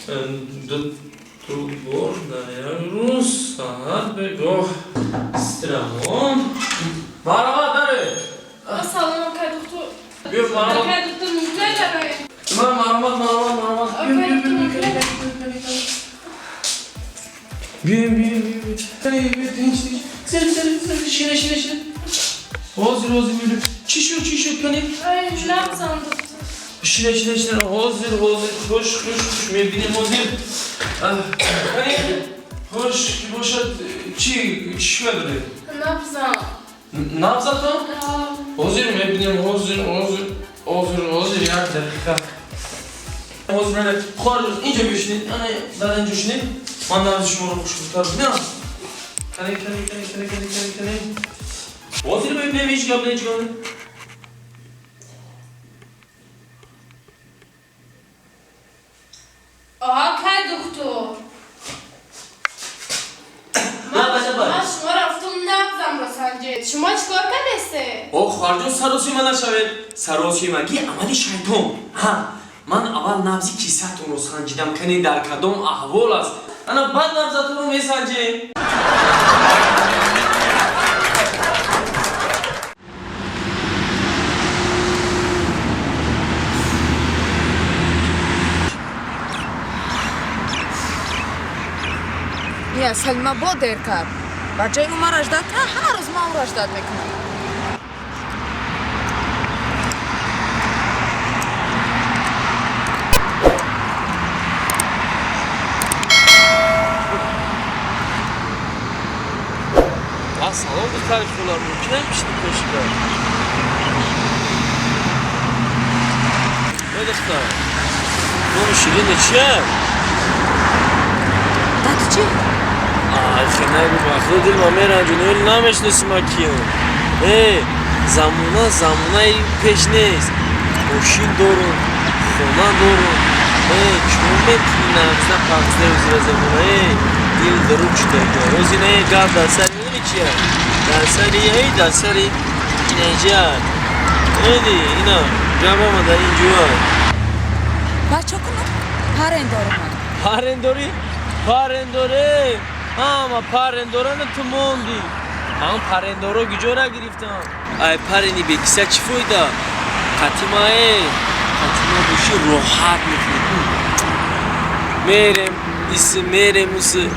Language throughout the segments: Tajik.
Ду бор дар як рӯз, саҳар бегоҳ. Страмон. Марҳамат, даре. Салом, акай доктор. Биё, марҳамат. Акай доктор, мумкин дароем? Ман марҳамат, марҳамат, марҳамат. Акай доктор, мумкин? Биёем, биёем, биёем. Биёем, тинч, тинч. Зер, зер, зер, шине, шине, шине. Ҳозир, ҳозир мебинем. Чӣ шуд, чӣ шуд, кани? Ай, набзам, доктор. Шине, шине, шине. Ҳозир, ҳозир. Хуш, хуш, хуш. Мебинем ҳозир. Кани, хуш ки бошад, чӣ, чӣ шикоят доред? Набзам. Набзатон? Ҳозир мебинем, ҳозир, ҳозир, ҳозир, ҳозир, як дақиқа. Ҳозир мена, хоҳар, инҷо бишинед, ана дар инҷо шинед. Ман набзи шуморо хушктар бинам. Кани, кани, кани, кани, кани, кани, кани. Ҳозир мебинем, ҳеҷ гап не, ҳеҷ гап не. Акай доктор. Ман шумо рафтум набзамро санҷед. Шумо чӣ кор кардесте? О, хоҳарҷон, саросима нашавед. Саросимагӣ амали шайтон. Ҳа, ман аввал набзи кисатонро санҷидам, кани дар кадом аҳвол аст. Ана баъд набзатонро месанҷем. Я Салима бо дер кард. Ба ҷои ӯ ман раждат кунам, ҳар рӯз ман ӯ раждат мекунам. Салом, духтари хола, мумкинам бишини пешида? Э, духтар, номи ширина чия? Да ту чӣ? Ай, хенагу, ба худо дил ма меранҷони, вале намешиноси ма киям. Э, замона замонаи пеш нест. Мошин дорум, хона дорум. Э, чун метуни нағзна пағзна ӯзира замона? Э, дил дарун шуда. Ҳозир э гап дар сари медони чия? Дар сари эй, дар сари инаҷа. Эди, ина гап ама дар ин ҷоа. Бача кунам? Парен дорам ман. Парен дорӣ? Парен дорӣ? Ҳама парендорана ту монди. Ҳам парендоро гиҷора гирифтам. Ай, парени бекиса чӣ фоида? Қатима, э, қатима бошӣ роҳат мекунӣ. Мерем, иси, мерем, уси.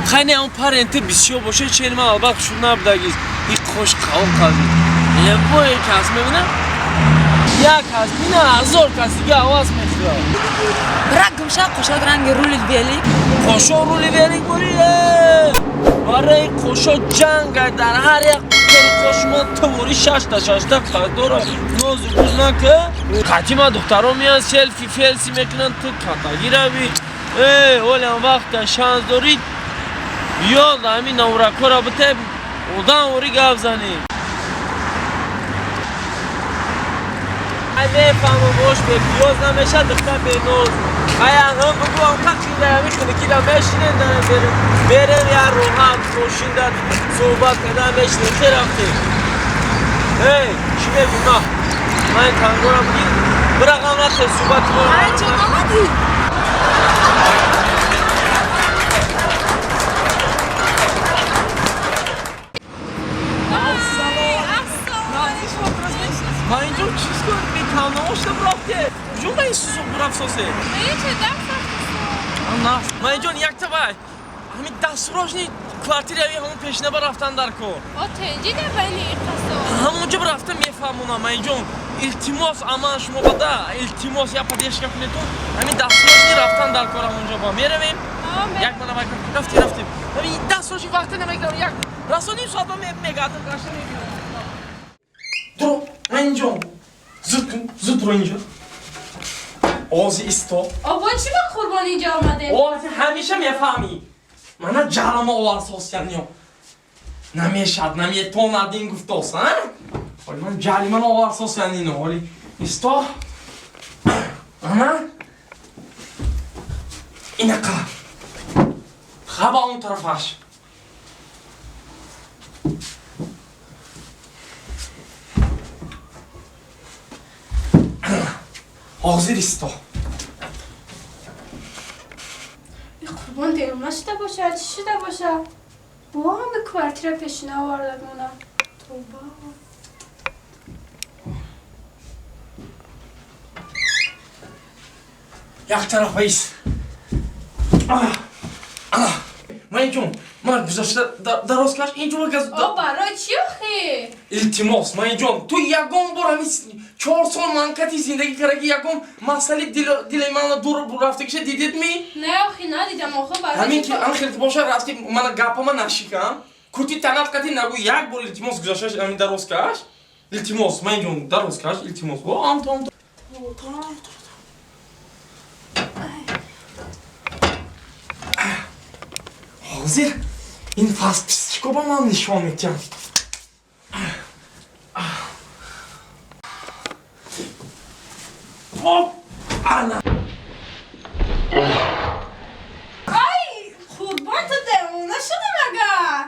Хайне он парен ту бисёр боша, чен ман албат шуд набудагиз. И қош қавон қазид. Лебое кас мебинам. Як кас бина, ҳазор кас дига аваз мехӯрад. Бира гумша, қошод ранги рули велик. Қошо рули велик бури? Барои қошо ҷанг дар ҳар як кори қошма тувори шашта шашта қадора нозу буз нака. Қатима духтаро меян, селфи фелси мекунанд, ту катагӣ рави. Э, олям вақта шанс дорӣ, биёд ҳамин навракора битеб, одам ори гап занӣ. Ай, мефаҳмам, бош бепиёз намешад духтар беноз. Ай, ҳам бугу, ам қақида ҳами хиникида мешинем, дарем берем. Берем як роҳат, мошинда суҳбат карда мешинем. Хе рафтем. Эй, чӣ мегӯ? На. Ман ин тангорам бигир. Бирақам нахе суҳбати мо. Ай, чон омадӣ? Ман инҷо чиз кун, бетавнамо шуда бурафте. Куҷо ба ин сусуқ бурафсосе? Ман инҷон якта вай. Ҳамин дастурожни квартираи ҳамон пешина ба рафтан дар кор. Ҳамонҷо рафта мефаҳмонам, ман инҷон. Илтимос, аман шумо бада, илтимос, я поддержка кунедтон. Ҳамин дастурожни рафтан дар кор ҳамонҷо ба. Меравем? Як мана вай рафтем, рафтем. Ҳамин дастурожни вақта намегирам, як расо ним соат ба мегардам, гашта мебинам. Дуро, ман инҷон. Зуд кун, зуд дуро инҷо. Ози исто. Обо, чӣ ба қурбон инҷо омадем? Ози ҳамеша мефаҳмӣ. Мана ҷалама оварсосян ё. Намешад, наметонад ин гуфтос, а? Ҳоли ман ҷалиман оварсосян ино. Ҳоли исто. Ана? Инақа. Хаба он тарафаш. Ҳозир исто. Қурбон, девона шуда бошад, чӣ шуда бошад? Бо ҳами квартира пешина оварда мона. Тоба. Як тараф баис. Майҷон, ман гузашта дароз каш, инҷо газ. О, барои чӣ охи? Илтимос, Майҷон, ту ягон бор ҳами 4 сол манкати зиндагӣ кардаги, ягон масъали дили мана дур рафтагиша дидедми? Не, охи, надидам, охи, барои Ҳамин ки ан хел боша, рафти мана гапама нашикам. Кути танат кати нагу, як бор, илтимос, гузашта ҳамин дароз каш. Илтимос, Майҷон, дароз каш, илтимос. О, амто, амто. Ҳозир ин фасписчико ба ман нишон медиҳам. Оп! Ана! Ай, Қурбон, ту девона шудӣ магар?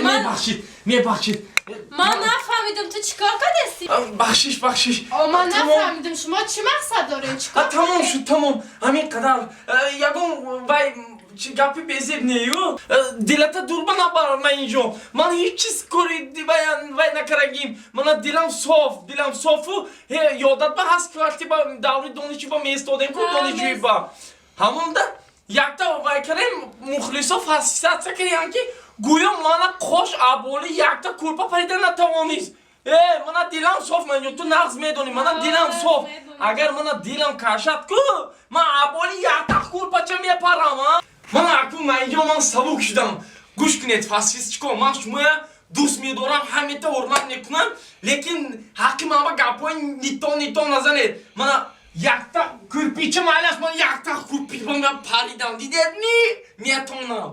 Мебахшид, мебахшид. Ман нафаҳмидам, ту чӣ кор кардасӣ? Бахшиш, бахшиш. О, ман нафаҳмидам, шумо чӣ мақсад доред, чӣ кор? Тамом шуд, тамом. Ҳамин қадар ягон вай гапи безеб нею. Дилата дурба набар, ман инҷо. Ман ҳеҷ чиз кори вай накардагим. Мана дилам соф, дилам софу. Ёдат ба ҳаст, вақте ба даври донишҷӯ ба меистодем ку, донишҷӯӣ ба. Ҳамонда якта вай кардем, мухлисо фасисатсия кардем, ки гӯё мана қош аболи якта кӯрпа парида натавонист. Э, мана дилам соф, манҷо, ту нағз медонӣ, мана дилам соф. Агар мана дилам кашад ку, ман аболи якта кӯрпача мепарам, а? Мана аку, ман инҷо ман сабук шудам. Гӯш кунед, фасисчико, ман шумоя дӯст медорам, ҳамета ҳурмат мекунам, лекин ҳаққи ман ба гапҳои нито нито назанед. Мана якта кӯрпича майлаш, ман якта кӯрпича ман паридам, дидед ми? Метонам.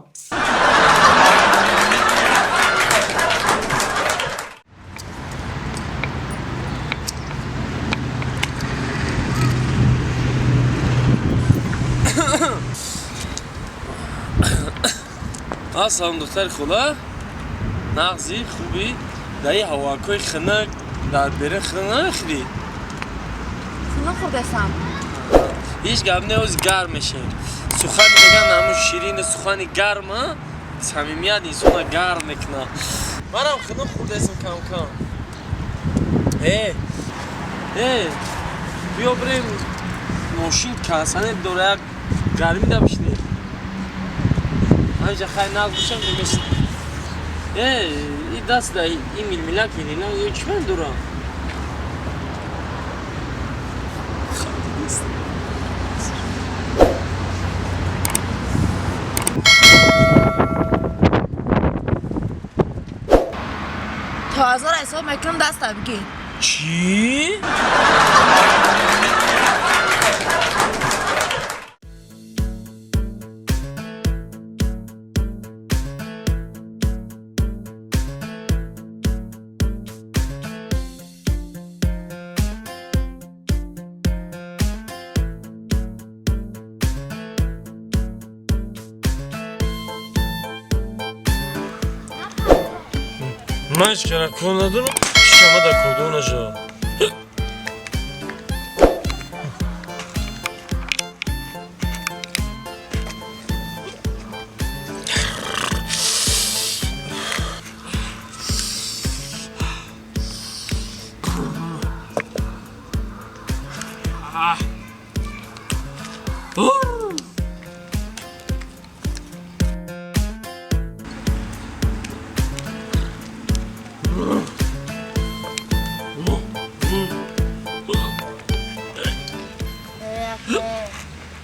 Салом, духтари хола, нағзи, хубӣ? Дар ин ҳавакҳои хунук дар берун хунук намехӯрӣ? Хунук хӯрдасам. Ҳеҷ гап не, ози гарм мешавем. Сухан меган, ҳамун ширини сухани гарма, самимият инсона гарм мекунад. Манам хунук хӯрдасам кам-кам. Э, э, биё бирем, мошин кондитсионер дора, як гармида бишинем. Ҳамиҷа хай нағз бошам, мемешинем. Э, и даст да и милмилак ина ё чӣ ман дорам? То ҳазора ҳисоб мекунам, даста бигир. Чӣ? Ман ҳеҷ кара кор надорам, шама дар кордор нашавам.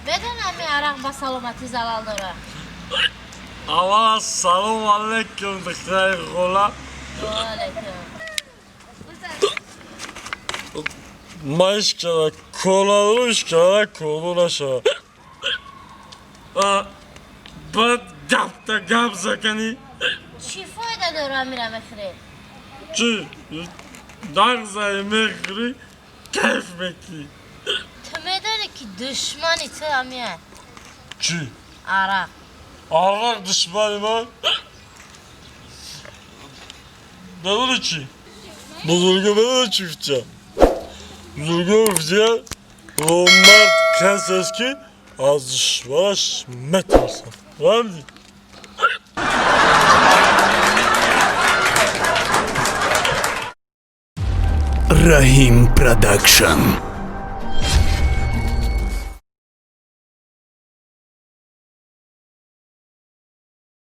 Медонам, арақ ба саломатӣ залал дорад. Аввал ассалому алайкум, духтари хола. Алайкум. Ман ҳеҷ кара кор надорам, ҳеҷ кара кордор нашавам. Баъд гапта гап заканӣ. Чӣ фоида дора, амира мехӯред? Чӣ? Нағзае, мехӯрӣ, кайф мекунӣ. Ту медонӣ, ки душмани ту амия? Чӣ? Арақ. Арақ душмани ман? Медонӣ чӣ? Бузурга медонӣ чӣ гуфтия? Бузурга гуфтия, номард кас аст, ки Аз душманаш метарсад. Фаҳмидӣ? Раҳим Продакшн.